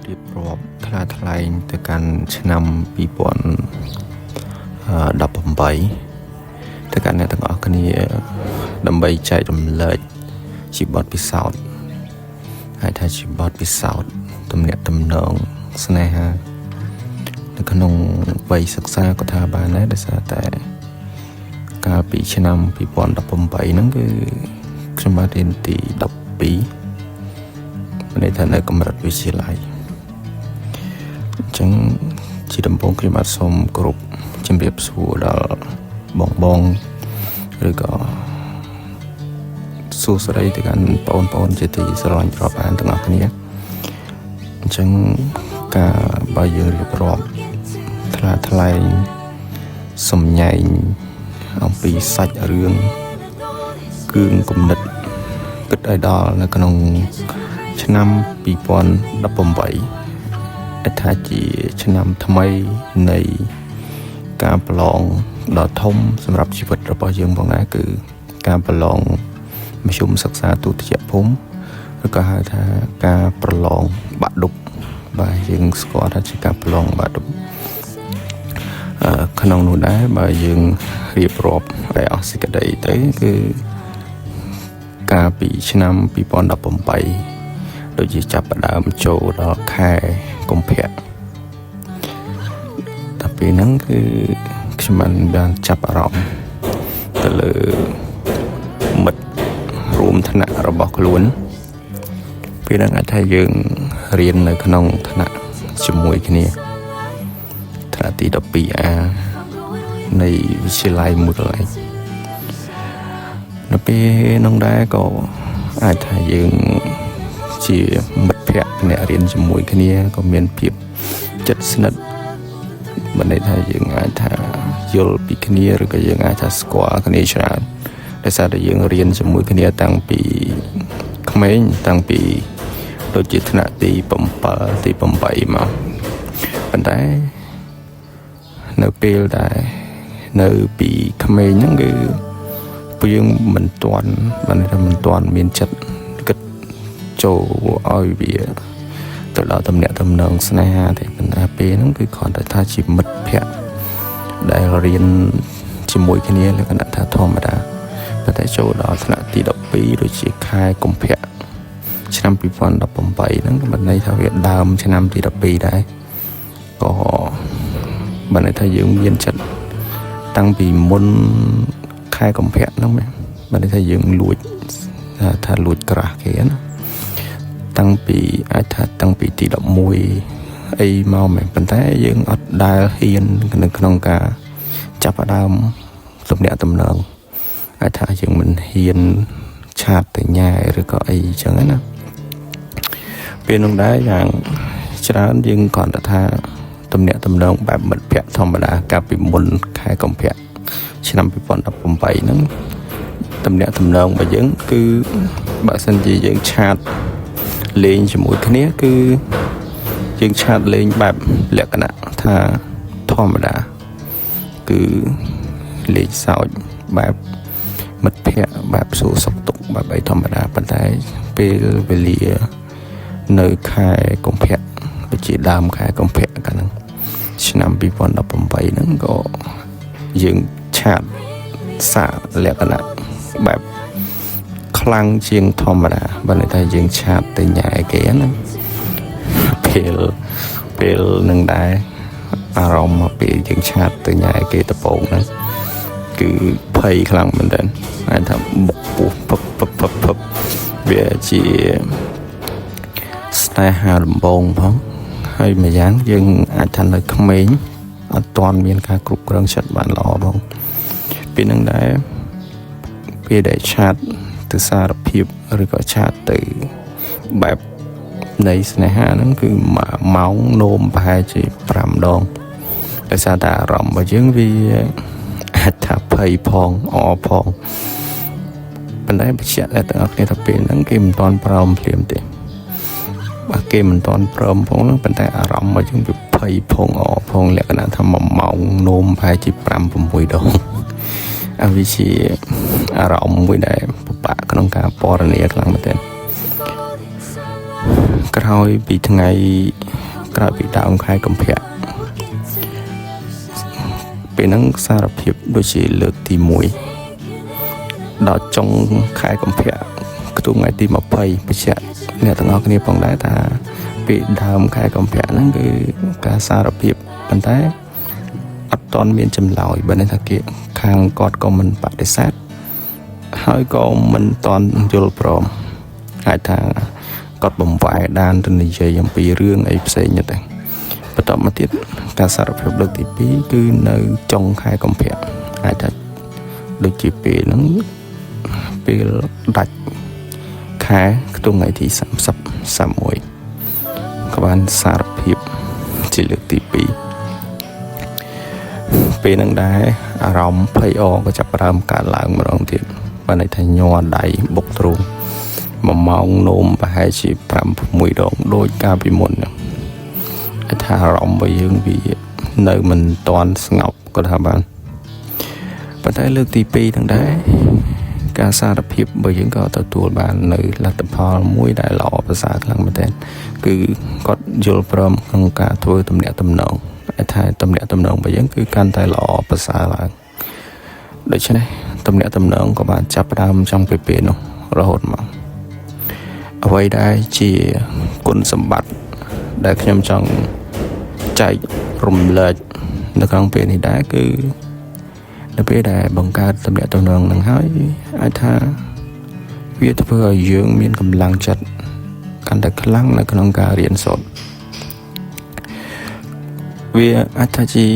រៀបរាប់ថ្លាថ្លែងទៅកាន់ឆ្នាំ2018ទៅកាន់អ្នកទាំងអស់គ្នាដើម្បីចែករំលែកជាបទពិសោធន៍ហើយថាជាបទពិសោធន៍ទំនាក់ទំនងស្នេហានៅក្នុងវ័យសិក្សាក៏ថាបានដែរដោយសារតែកាលពីឆ្នាំ2018ហ្នឹងគឺខ្ញុំបានរៀនទី12មានន័យថានៅកម្រិតវិទ្យាល័យអញ្ចឹងជាដំបូងខ្ញុំបាទសូមគោរពជំរាបសួរដល់បងបងឬក៏សួស្តីទៅកាន់បងប្អូនជាទីស្រឡាញ់រាប់អានទាំងអស់គ្នាអញ្ចឹងការបើយើងរៀបរាប់ថ្លាថ្លែងសំញែងអំពីសាច់រឿងគឿងគំនិតគិតឲ្យដល់នៅក្នុងឆ្នាំ2018អាចថាជាឆ្នាំថ្មីនៃការប្រឡងដ៏ធំសម្រាប់ជីវិតរបស់យើងផងដែរគឺការប្រឡងមធ្យមសិក្សាទុតិយភូមិឬក៏ហៅថាការប្រឡងបាក់ឌុបបាទយើងស្គាល់ថាជាការប្រឡងបាក់ឌុបអឺក្នុងនោះដែរបើយើងរៀបរាប់ឲ្យអស់សេចក្តីទៅគឺកាលពីឆ្នាំ2018ដូចជាចាប់ផ្ដើមចូលដល់ខែកុម្ភៈតែពេលហ្នឹងគឺខ្ញុំបានចាប់អារម្មណ៍ទៅលើមិត្តរួមថ្នាក់របស់ខ្លួនពេលហ្នឹងអាចថាយើងរៀននៅក្នុងថ្នាក់ជាមួយគ្នាថ្នាក់ទី 12A នៃវិទ្យាល័យមួយកន្លែងនៅពេលនោះដែរក៏អាចថាយើងជាមិត្តភក្តិអ្នករៀនជាមួយគ្នាក៏មានភាពជិតស្និទ្ធមិនន័យថាយើងអាចថាយល់ពីគ្នាឬក៏យើងអាចថាស្គាល់គ្នាច្រើនដោយសារតែយើងរៀនជាមួយគ្នាតាំងពីក្មេងតាំងពីដូចជាថ្នាក់ទី7ទី8មកប៉ុន្តែនៅពេលដែលនៅពីក្មេងហ្នឹងគឺពួកយើងមិនទាន់បានថាមិនទាន់មានចិត្តគិតចូលឲ្យវាទៅដល់តំណាក់តំណងស្នេហាទេប៉ុន្តែពេលហ្នឹងគឺគ្រាន់តែថាជាមិត្តភក្តិដែលរៀនជាមួយគ្នាលក្ខណៈថាធម្មតាប៉ុន្តែចូលដល់ថ្នាក់ទី12ដូចជាខែកុម្ភៈឆ្នាំ2018ហ្នឹងក៏មិនន័យថាវាដើមឆ្នាំទី12ដែរក៏បានន័យថាយើងមានចិត្តតាំងពីមុនខែកុម្ភៈហ្នឹងបានន័យថាយើងលួចថាលួច crush គេណាតាំងពីអាចថាតាំងពីទី11អីមកមែនប៉ុន្តែយើងអត់ដែលហ៊ាននៅក្នុងការចាប់ផ្ដើមទំនាក់ទំនងអាចថាយើងមិនហ៊ាន chat ទៅញ៉ែឬក៏អីចឹងណាពេលនោះដែរយ៉ាងច្រើនយើងគ្រាន់តែថាទំនាក់ទំនងបែបមិត្តភក្តិធម្មតាកាលពីមុនខែកុម្ភៈឆ្នាំ2018ហ្នឹងទំនាក់ទំនងរបស់យើងគឺបើសិនជាយើង chat លេងជាមួយគ្នាគឺយើង chat លេងបែបលក្ខណៈថាធម្មតាគឺលេងសើចបែបមិត្តភក្តិបែបសួរសុខទុក្ខបែបអីធម្មតាប៉ុន្តែពេលវេលានៅខែកុម្ភៈដូចជាដើមខែកុម្ភៈកាលហ្នឹងឆ្នាំ2018ហ្នឹងក៏យើង chat សាលក្ខណៈបែបខ្លាំងជាងធម្មតាបើន័យថាយើង chat ទៅញ៉ែគេណាពេលពេលនឹងដែរអារម្មណ៍មកពេលយើង chat ទៅញ៉ែគេដបងហ្នឹងគឺភ័យខ្លាំងមែនទែនអាចថាបុកពោះពឹបពឹបពឹបពឹបវាជាស្នេហាដំបងផងហើយម្យ៉ាងយើងអាចថានៅក្មេងអត់ទាន់មានការគ្រប់គ្រងចិត្តបានល្អផងពេលហ្នឹងដែរពេលដែល chat ទៅសារភាពឬក៏ chat ទៅបែបនៃស្នេហាហ្នឹងគឺមួយម៉ោងនោមប្រហែលជា5ដងដោយសារតែអារម្មណ៍របស់យើងវាអាចថាភ័យផងអផងប៉ុន្តែបញ្ជាក់តែទាំងអស់គ្នាថាពេលហ្នឹងគេមិនទាន់ព្រមភ្លាមទេបើគេមិនទាន់ព្រមផងហ្នឹងប៉ុន្តែអារម្មណ៍របស់យើងវាភ័យផងអផងលក្ខណៈថាមួយម៉ោងនោមប្រហែលជា5 6ដងអាវាជាអារម្មណ៍មួយដែលពិបាកក្នុងការពណ៌នាខ្លាំងមែនទែន ក្រោយពីថ្ងៃក្រោយពីដើមខែកុម្ភៈពេលហ្នឹងសារភាពដូចជាលើកទី1ដល់ចុងខែកុម្ភៈខ្ទង់ថ្ងៃទី20បញ្ជាក់អ្នកទាំងអស់គ្នាផងដែរថាពីដើមខែកុម្ភៈហ្នឹងគឺការសារភាពប៉ុន្តែអត់ទាន់មានចម្លើយបើន័យថាគេខាងគាត់ក៏មិនបដិសេធហើយក៏មិនទាន់យល់ព្រមអាចថាគាត់បំវែដានទៅនិយាយអំពីរឿងអីផ្សេងទៅបន្តមកទៀតការសារភាពលើកទី2គឺនៅចុងខែកុម្ភៈអាចថាដូចជាពេលហ្នឹងពេលដាច់ខែខ្ទង់ថ្ងៃទី30 31ក៏បានសារភាពជាលើកទី2ពេលហ្នឹងដែរអារម្មណ៍ភ័យអក៏ចាប់ផ្ដើមកើតឡើងម្ដងទៀតបានន័យថាញ័រដៃបុកទ្រូងមួយម៉ោងនោមប្រហែលជា5 6ដងដូចកាលពីមុនហ្នឹងអាចថាអារម្មណ៍របស់យើងវានៅមិនទាន់ស្ងប់ក៏ថាបានប៉ុន្តែលើកទី2ហ្នឹងដែរការសារភាពរបស់យើងក៏ទទួលបាននៅលទ្ធផលមួយដែលល្អប្រសើរខ្លាំងមែនទែនគឺគាត់យល់ព្រមក្នុងការធ្វើទំនាក់ទំនងអាចថាទំនាក់ទំនងរបស់យើងគឺកាន់តែល្អប្រសើរឡើងដូច្នេះទំនាក់ទំនងក៏បានចាប់ផ្ដើមចង់ពីពេលនោះរហូតមកអ្វីដែលជាគុណសម្បត្តិដែលខ្ញុំចង់ចែករំលែកនៅក្នុងពេលនេះដែរគឺនៅពេលដែលបង្កើតទំនាក់ទំនងនឹងហើយអាចថាវាធ្វើឲ្យយើងមានកម្លាំងចិត្តកាន់តែខ្លាំងនៅក្នុងការរៀនសូត្រវាអាចថាជា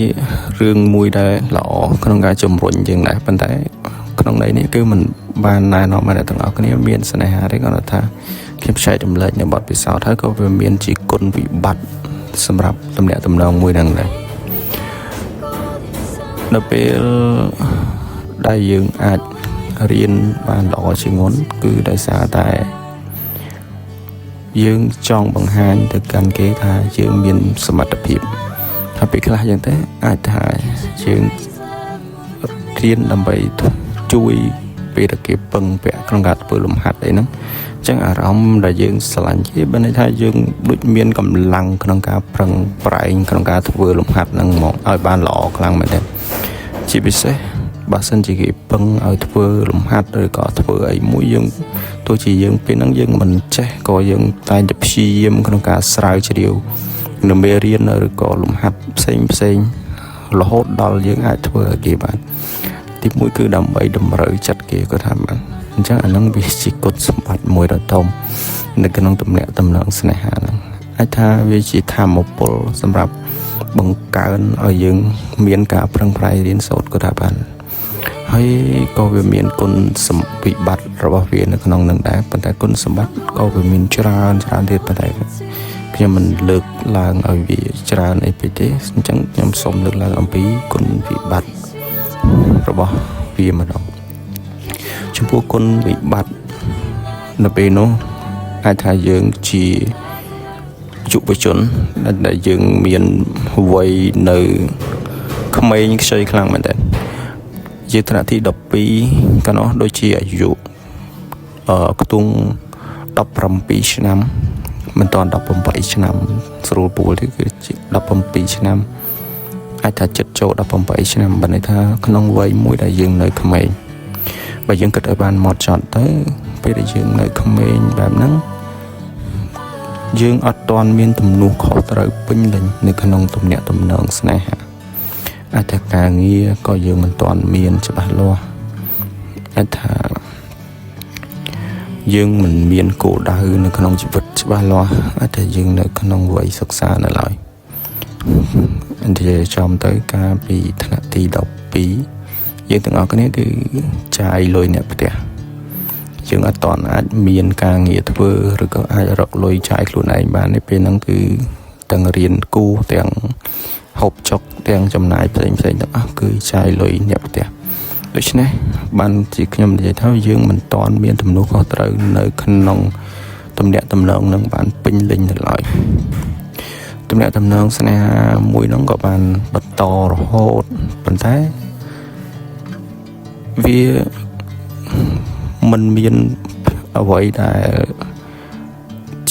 រឿងមួយដែលល្អក្នុងការជំរុញយើងដែរប៉ុន្តែក្នុងន័យនេះគឺមិនបានណែនាំឲ្យអ្នកទាំងអស់គ្នាមានស្នេហាទេគ្រាន់តែថាខ្ញុំចែករំលែកនៅបទពិសោធន៍ហើយក៏វាមានជាគុណវិបត្តិសម្រាប់ទំនាក់ទំនងមួយហ្នឹងដែរនៅពេលដែលយើងអាចរៀនបានល្អជាងមុនគឺដោយសារតែយើងចង់បង្ហាញទៅកាន់គេថាយើងមានសមត្ថភាពហើយពេលខ្លះយ៉ាងទៅអាចថាយើងរៀនដើម្បីជួយពេលដែលគេពឹងពាក់ក្នុងការធ្វើលំហាត់អីហ្នឹងអញ្ចឹងអារម្មណ៍ដែលយើងស្រឡាញ់គេបើន័យថាយើងដូចមានកម្លាំងក្នុងការប្រឹងប្រែងក្នុងការធ្វើលំហាត់ហ្នឹងមកឲ្យបានល្អខ្លាំងមែនទែនជាពិសេសបើសិនជាគេពឹងឲ្យធ្វើលំហាត់ឬក៏ធ្វើអីមួយយើងទោះជាយើងពេលហ្នឹងយើងមិនចេះក៏យើងតែងតែព្យាយាមក្នុងការស្រាវជ្រាវនៅមេរៀនឬក៏លំហាត់ផ្សេងផ្សេងរហូតដល់យើងអាចធ្វើឲ្យគេបានទីមួយគឺដើម្បីតម្រូវចិត្តគេក៏ថាបានអញ្ចឹងអាហ្នឹងវាជាគុណសម្បត្តិមួយដ៏ធំនៅក្នុងទំនាក់ទំនងស្នេហាហ្នឹងអាចថាវាជាធម៌ពលសម្រាប់បង្កើនឲ្យយើងមានការប្រឹងប្រែងរៀនសូត្រក៏ថាបានហើយក៏វាមានគុណសម្បត្តិរបស់វានៅក្នុងនឹងដែរប៉ុន្តែគុណសម្បត្តិក៏វាមានច្រើនច្រើនទៀតប៉ុន្តែខ្ញុំមិនលើកឡើងឲ្យវាច្រើនអីពេកទេអញ្ចឹងខ្ញុំសូមលើកឡើងអំពីគុណវិបត្តិរបស់វាម្ដងចំពោះគុណវិបត្តិនៅពេលនោះអាចថាយើងជាយុវជនដែលយើងមានវ័យនៅក្មេងខ្ចីខ្លាំងមែនទែនជាថ្នាក់ទី12កាលនោះដូចជាអាយុខ្ទង់17ឆ្នាំមិនតាន់18ឆ្នាំស្រួលពួលទេគឺជា17ឆ្នាំអាចថាចិត្តចូល18ឆ្នាំបើន័យថាក្នុងវ័យមួយដែលយើងនៅក្មេងបើយើងគិតឲ្យបានម៉ត់ចត់ទៅពេលដែលយើងនៅក្មេងបែបហ្នឹងយើងអត់ទាន់មានទំនួលខុសត្រូវពេញលេញនៅក្នុងទំនាក់ទំនងស្នេហាអាចថាការងារក៏យើងមិនទាន់មានច្បាស់លាស់អាចថាយើងមិនមានគោលដៅនៅក្នុងជីវិតច្បាស់លាស់អាចថាយើងនៅក្នុងវ័យសិក្សានៅឡើយអន្តិចំទៅកាលពីថ្នាក់ទី12យើងទាំងអស់គ្នាគឺចាយលុយអ្នកផ្ទះយើងអត់ទាន់អាចមានការងារធ្វើឬក៏អាចរកលុយចាយខ្លួនឯងបានទេពេលហ្នឹងគឺទាំងរៀនគូទាំងហូបចុកទាំងចំណាយផ្សេងផ្សេងទាំងអស់គឺចាយលុយអ្នកផ្ទះដូច្នេះបានជាខ្ញុំនិយាយថាយើងមិនទាន់មានទំនួលខុសត្រូវនៅក្នុងទំនាក់ទំនងនឹងបានពេញលេញនៅឡើយទំនាក់ទំនងស្នេហាមួយនោះក៏បានបន្តរហូតប៉ុន្តែវាមិនមានអ្វីដែល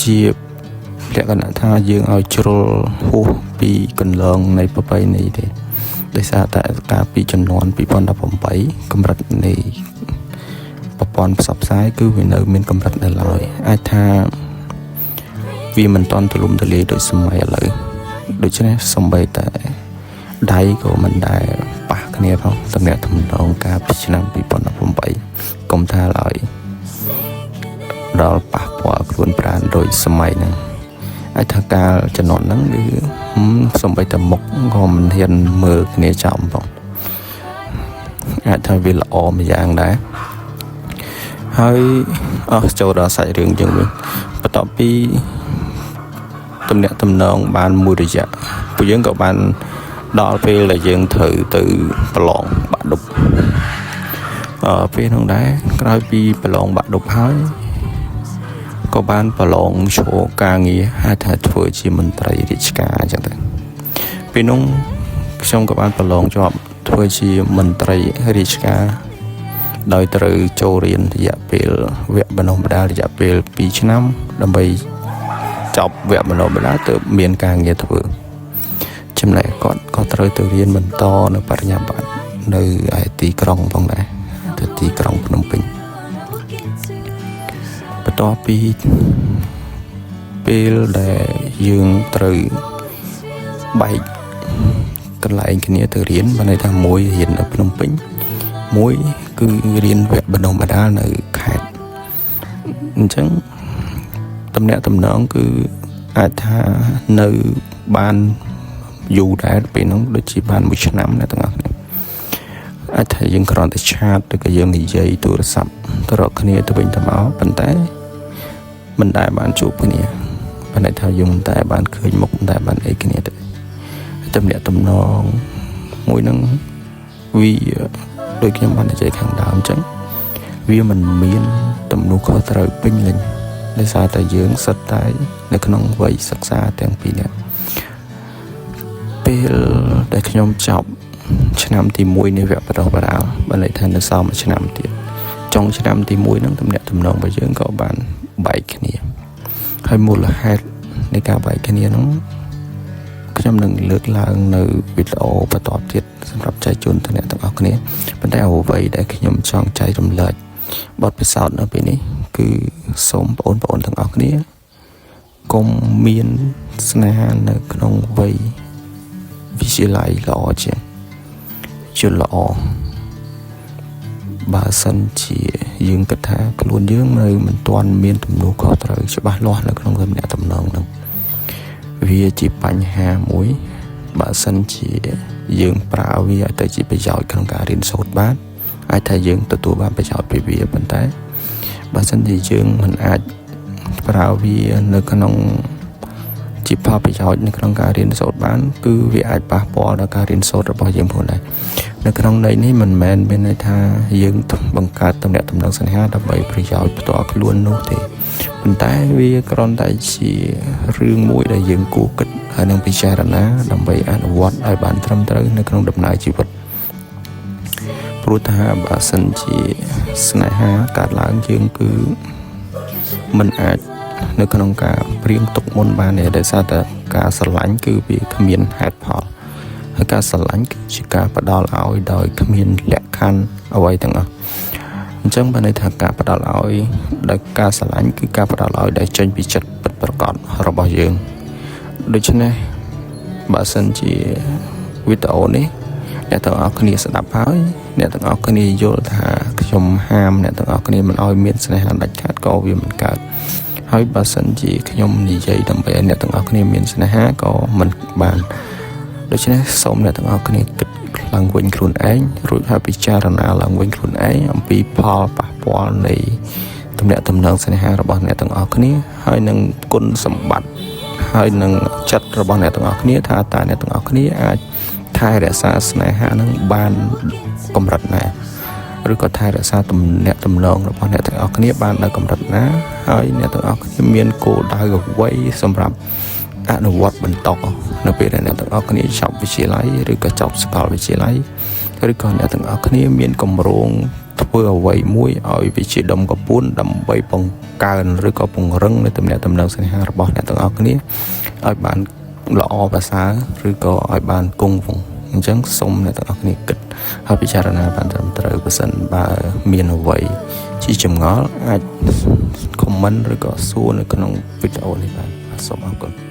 ជា លក្ខណៈថាយើងឲ្យជ្រុលហួសពីកន្លងនៃប្រពៃណីទេដោយសារតែកាលពីចំនួន2018កម្រិតនៃប្រព័ន្ធផ្សព្វផ្សាយគឺវានៅមានកម្រិតនៅឡើយអាចថាវាមិនទាន់ទូលំទូលាយដូចសម័យឥឡូវដូច្នេះសំបីតែដៃក៏មិនដែលប៉ះគ្នាផងតំណាក់តំណងកាលពីឆ្នាំ2018កុំថាឡើយដល់ប៉ះពាល់ខ្លួនប្រាណដោយសម័យហ្នឹងអាចថាកាលជំនាន់ហ្នឹងគឺសំបីតែមុខក៏មិនហ៊ានមើលគ្នាចំផងអាចថាវាល្អមួយយ៉ាងដែរហើយអស់ចូលដល់សាច់រឿងយើងវិញបន្ទាប់ពីទំនាក់ទំនងបានមួយរយៈពួកយើងក៏បានដល់ពេលដែលយើងត្រូវទៅប្រឡងបាក់ឌុបពេលនោះដែរក្រោយពីប្រឡងបាក់ឌុបហើយក៏បានប្រឡងចូលការងារហៅថាធ្វើជាមន្ត្រីរាជការអញ្ចឹងទៅពេលនោះខ្ញុំក៏បានប្រឡងជាប់ធ្វើជាមន្ត្រីរាជការដោយត្រូវចូលរៀនរយៈពេលវគ្គបណ្ដុះបណ្ដាលរយៈពេល2ឆ្នាំដើម្បីចប់វគ្គបណ្ដុះបណ្ដាលទើបមានការងារធ្វើចំណែកគាត់ក៏ត្រូវទៅរៀនបន្តនៅបរិញ្ញាបត្រនៅឯទីក្រុងផងដែរទៅទីក្រុងភ្នំពេញបន្ទាប់ពីពេលដែលយើងត្រូវបែកកន្លែងគ្នាទៅរៀនបានន័យថាមួយរៀននៅភ្នំពេញមួយគឺរៀនវគ្គបណ្ដុះបណ្ដាលនៅខេត្តអញ្ចឹងតំណាក់តំណងគឺអាចថានៅបានយូរដែរពេលហ្នឹងដូចជាបានមួយឆ្នាំអ្នកទាំងអស់គ្នាអាចថាយើងគ្រាន់តែchat ឬក៏យើងនិយាយទូរស័ព្ទទៅរកគ្នាទៅវិញទៅមកប៉ុន្តែមិនដែលបានជួបគ្នាប៉ុន្តែថាយើងមិនដែលបានឃើញមុខមិនដែលបានអីគ្នាទេតំណាក់តំណងមួយហ្នឹងវាដូចខ្ញុំបាននិយាយខាងដើមអញ្ចឹងវាមិនមានទំនួលខុសត្រូវពេញលេញដោយសារតែយើងសិតតែនៅក្នុងវ័យសិក្សាទាំងពីរនាក់ពេលដែលខ្ញុំចប់ឆ្នាំទី1នៃវគ្គបណ្ដុះបណ្ដាលបើន័យថានៅសល់មួយឆ្នាំទៀតចុងឆ្នាំទី1ហ្នឹងទំនាក់ទំនងរបស់យើងក៏បានបែកគ្នាហើយមូលហេតុនៃការបែកគ្នាហ្នឹងខ្ញុំនឹងលើកឡើងនៅវីដេអូបន្តទៀតសម្រាប់ចែកជូនទៅអ្នកទាំងអស់គ្នាប៉ុន្តែអ្វីដែលខ្ញុំចង់ចែករំលែកបទពិសោធន៍នៅពេលនេះគឺសូមបងប្អូនទាំងអស់គ្នាកុំមានស្នេហានៅក្នុងវ័យវិទ្យាល័យល្អជាងយល់ល្អបើសិនជាយើងគិតថាខ្លួនយើងនៅមិនទាន់មានទំនួលខុសត្រូវច្បាស់លាស់នៅក្នុងទំនាក់ទំនងហ្នឹងវាជាបញ្ហាមួយបើសិនជាយើងប្រើវាឲ្យទៅជាប្រយោជន៍ក្នុងការរៀនសូត្របានអាចថាយើងទទួលបានប្រយោជន៍ពីវាប៉ុន្តែបើសិនជាយើងមិនអាចប្រើវានៅក្នុងជាផលប្រយោជន៍នៅក្នុងការរៀនសូត្របានគឺវាអាចប៉ះពាល់ដល់ការរៀនសូត្ររបស់យើងផងដែរនៅក្នុងន័យនេះមិនមែនមានន័យថាយើងបង្កើតទំនាក់ទំនងស្នេហាដើម្បីប្រយោជន៍ផ្ទាល់ខ្លួននោះទេប៉ុន្តែវាគ្រាន់តែជារឿងមួយដែលយើងគួរគិតហើយនឹងពិចារណាដើម្បីអនុវត្តឲ្យបានត្រឹមត្រូវនៅក្នុងដំណើរជីវិតព្រោះថាបើសិនជាស្នេហាកើតឡើងយើងគឺមិនអាចនៅក្នុងការព្រៀងទុកមុនបានទេដោយសារតែការស្រឡាញ់គឺវាគ្មានហេតុផលហើយការស្រឡាញ់គឺជាការផ្ដល់ឲ្យដោយគ្មានលក្ខខណ្ឌអ្វីទាំងអស់អញ្ចឹងបើន័យថាការផ្ដល់ឲ្យដោយការស្រឡាញ់គឺការផ្ដល់ឲ្យដែលចេញពីចិត្តពិតប្រាកដរបស់យើងដូច្នេះបើសិនជាវីដេអូនេះអ្នកទាំងអស់គ្នាស្ដាប់ហើយអ្នកទាំងអស់គ្នាយល់ថាខ្ញុំហាមអ្នកទាំងអស់គ្នាមិនឲ្យមានស្នេហាដាច់ខាតក៏វាមិនកើតហើយបើសិនជាខ្ញុំនិយាយដើម្បីឲ្យអ្នកទាំងអស់គ្នាមានស្នេហាក៏មិនបានដូច្នេះសូមអ្នកទាំងអស់គ្នាគិតឡើងវិញខ្លួនឯងរួចហើយពិចារណាឡើងវិញខ្លួនឯងអំពីផលប៉ះពាល់នៃទំនាក់ទំនងស្នេហារបស់អ្នកទាំងអស់គ្នាហើយនឹងគុណសម្បត្តិហើយនឹងចិត្តរបស់អ្នកទាំងអស់គ្នាថាតើអ្នកទាំងអស់គ្នាអាចថែរក្សាស្នេហានឹងបានកម្រិតណាឬក៏ថែរក្សាទំនាក់ទំនងរបស់អ្នកទាំងអស់គ្នាបានដល់កម្រិតណាហើយអ្នកទាំងអស់គ្នាមានគោលដៅអ្វីសម្រាប់អនុវត្តបន្តនៅពេលដែលអ្នកទាំងអស់គ្នាចប់វិទ្យាល័យឬក៏ចប់សាកលវិទ្យាល័យឬក៏អ្នកទាំងអស់គ្នាមានគម្រោង ធ្វើអ្វីមួយឲ្យវាជាដុំកំពួនដើម្បីបង្កើនឬក៏ពង្រឹងនៅទំនាក់ទំនងស្នេហារបស់អ្នកទាំងអស់គ្នាឲ្យបានល្អប្រសើរឬក៏ឲ្យបានគង់វង្សអញ្ចឹងសូមអ្នកទាំងអស់គ្នាគិតហើយពិចារណាបានត្រឹមត្រូវប្រសិនបើមានអ្វីជាចម្ងល់អាច comment ឬក៏សួរនៅក្នុងវីដេអូនេះបានបាទសូមអរគុណ។